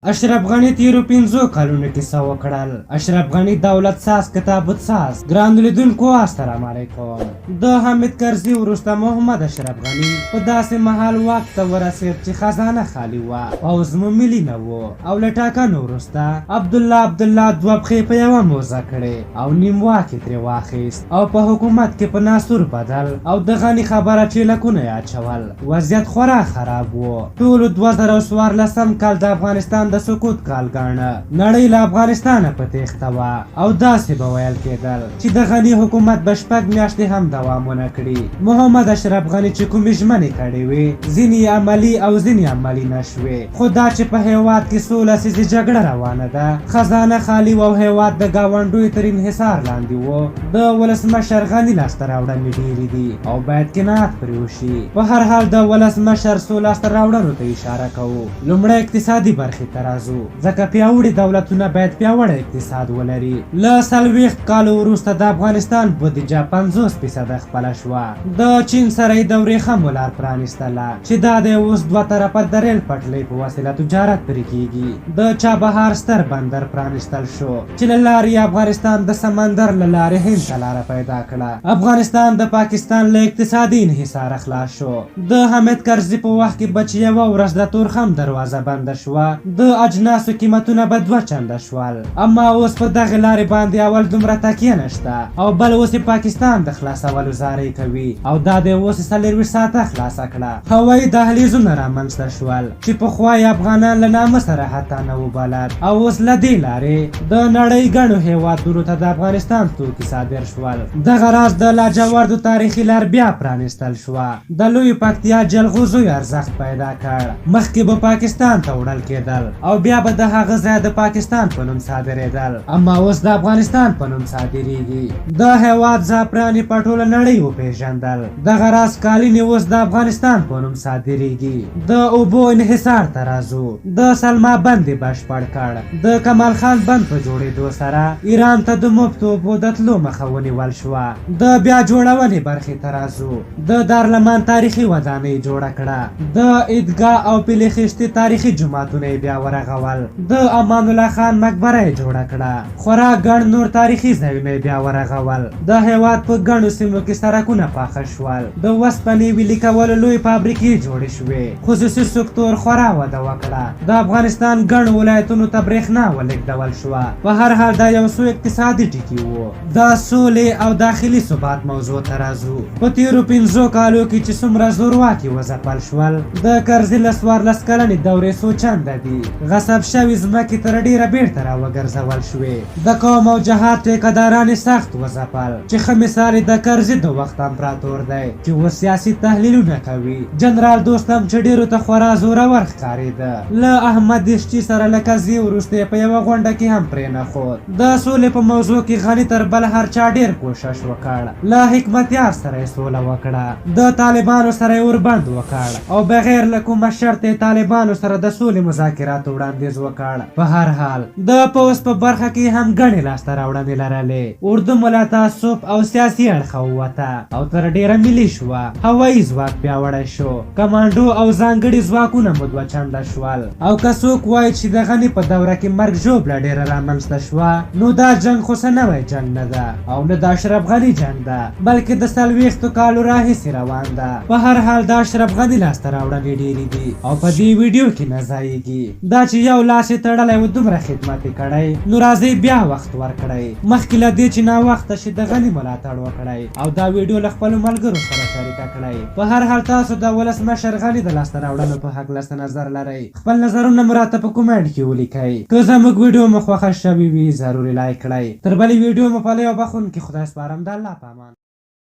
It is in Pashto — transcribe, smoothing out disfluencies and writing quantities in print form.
اشرف غني تېرو پنځو کلونو کې څه وکړل؟ اشرف غني دولت ساز که تابوت ساز؟ ګرانو لیدونکو السلام علیکم. د حامد کرزي وروسته محمد اشرف غني په داسې مهال واک ته ورسېد چې خزانه خالي وه، پوځ مو ملي نه و او له ټاکنو وروسته عبدالله عبدالله دوه پښې په یوه موزه کړې او نیم واک یې ترې واخیست او په حکومت کې په ناسور بدل او د غني خبره چېلکونه یې اچول. وضعیت خورا خراب و. ټولو 2014 کال د افغانستان د سقوط کال ګاڼه. نړۍ له افغانستانه په تېښته وه او داسې به ویل کېدل چې د غني حکومت به شپږ میاشتې هم دوام ونه کړي. محمد اشرف غني چې کومې ژمنې کړې وې، ځینې یې عملي او ځینې عملي نه شوې. خو دا چې په هېواد کې څو لسیزې جګړه روانه ده، خزانه خالي وه او هېواد د ګاونډیو تر انحصار لاندې و، د ولسمشر غني لاسته راوړنې ډېرې دي او باید قناعت پرې وشي. په هر حال د ولسمشر څو لاسته راوړنو ته اشاره کوو. لومړی اقتصادي برخې ته راځو، ځکه پیاوړي دولتونه باید پیاوړی اقتصاد ولري. له 40 کالو وروسته د افغانستان بودیجه 50 فیصده خپله شوه. د چین سره یې د ورېښمو لار پرانیستله چې دا دی اوس دوه طرفه د ریل پټلۍ په وسیله تجارت پرې کیږي. د چابهار ستر بندر پرانیستل شو چې له لارې یې افغانستان د سمندر له لارې هند ته لاره پیدا کړه. افغانستان د پاکستان له اقتصادي انحصاره خلاص شو. د حامد کرزي په وخت کې به چې یوه ورځ د تورخم دروازه بنده شوه، د اجناسو قیمتونه به دوه چنده شول. اما اوس په دغې لارې باندې اول دومره تکیه نشته او بل اوس یې پاکستان د خلاصولو زارۍ کوي او دا دی اوس یې 24 ساعته خلاصه کړه. هوایي دهلیزونه رامنځته شول چې پخوا یې افغانان له نامه سره حتی نه وو بلد او اوس له دې لارې د نړۍ ګڼو هېوادونو ته د افغانستان توکي صادر شول. دغه راز د لاجوردو تاریخي لار بیا پرانیستل شوه. د لویې پکتیا جلغوزیو ارزښت پیدا کړ. مخکې به پاکستان ته وړل کېدل او بیا به د هغه ځایه د پاکستان په نوم صادرېدل، اما اوس د افغانستان په نوم صادرېږي. د هېواد زعفران یې په ټوله نړۍ وپېژندل. دغه راز قالینې اوس د افغانستان په نوم صادرېږي. د اوبو انحصار ته راځو. د سلما بند یې بشپړ کړ. د کمال خان بند په جوړېدو سره ایران ته د مفتو اوبو د تلو مخه ونیول شوه. د بیا جوړونې برخې ته راځو. د دارلمان تاریخي ودانۍ جوړه کړه. د عیدګاه او پیلې خیشتې تاریخي جوماتونه یې بیا ورغول. د امان الله خان مقبره یې جوړه کړه. خورا ګڼ نور تاریخي ځایونه یې بیا ورغول. د هېواد په ګڼو سیمو کې سرکونه پاخه شول. د وسپنې ویلي کولو لویې فابریکې جوړې شوې. خصوصي سکتور خورا وده وکړه. د افغانستان ګڼو ولایتونو ته برېښنا ولېږدول شوه. په هر حال دا یو څو اقتصادي ټکي وو. د سولې او داخلي ثبات موضوع ته راځو. په تېرو پنځو کالو کې چې څومره زورواکي وځپل شول، د کرزي له 14 کلنې دورې څو چنده دي. غصب شوې ځمکې تر ډېره بېرته راوګرځول شوې. د قوم او جهاد ټېکهداران یې سخت وځپل چې ښه مثال یې د کرزي د وخت امپراتور دی چې اوس سیاسي تحلیلونه کوي. جنرال دوستم چې ډېرو ته خورا زورور ښکارېده، له احمد ایشچي سره له قضیې وروسته یې په یوه غونډه کې هم پرېنښود. د سولې په موضوع کې غني تر بل هر چا ډېر کوشش وکړ. له حکمتیار سره یې سوله وکړه، د طالبانو سره یې اوربند وکړ او بغیر له کومه شرطه یې طالبانو سره د سولې مذاکراتو وړاندیز وکړ. په هر حال د پوځ په برخه کې هم ګڼې لاسته راوړنې لرلې. اردو مو له تعصب او سیاسي اړخه ووته او تر ډېره ملي شوه. هوایي ځواک پیاوړی شو، کمانډو او ځانګړي ځواکونه مو دوه چنده شول. او که څوک وایي چې د غني په دوره کې مرګ ژوبله ډېره رامنځته شوه، نو دا جنګ خو څه نوی جنګ نه ده او نه د اشرف غني جنګ ده، بلکې د 40 کالو راهیسې روان ده. په هر حال د اشرف غني لاسته راوړنې ډېرې دي او په دې ویډیو کې نه ځایېږي. دا چې یو لاس یې تړلی و دومره خدمت یې کړی، نو راځئ بیا وخت ورکړئ. مخکې له دې چې ناوخته شي د غني ملاتړ وکړئ او دا ویډیو له خپلو ملګرو سره شریکه کړئ. په هر حال تاسو د ولسمشر غني د لاسته راوړنو په هکله څه نظر لرئ؟ خپل نظرونه مو راته په کومنټ کې ولیکئ. که زموږ ویډیو مو خوښه شوې وي ضرور یې لایک کړئ. تر بلې ویډیو مو په لوی او بخښونکي خدای سپارم. د الله په امان.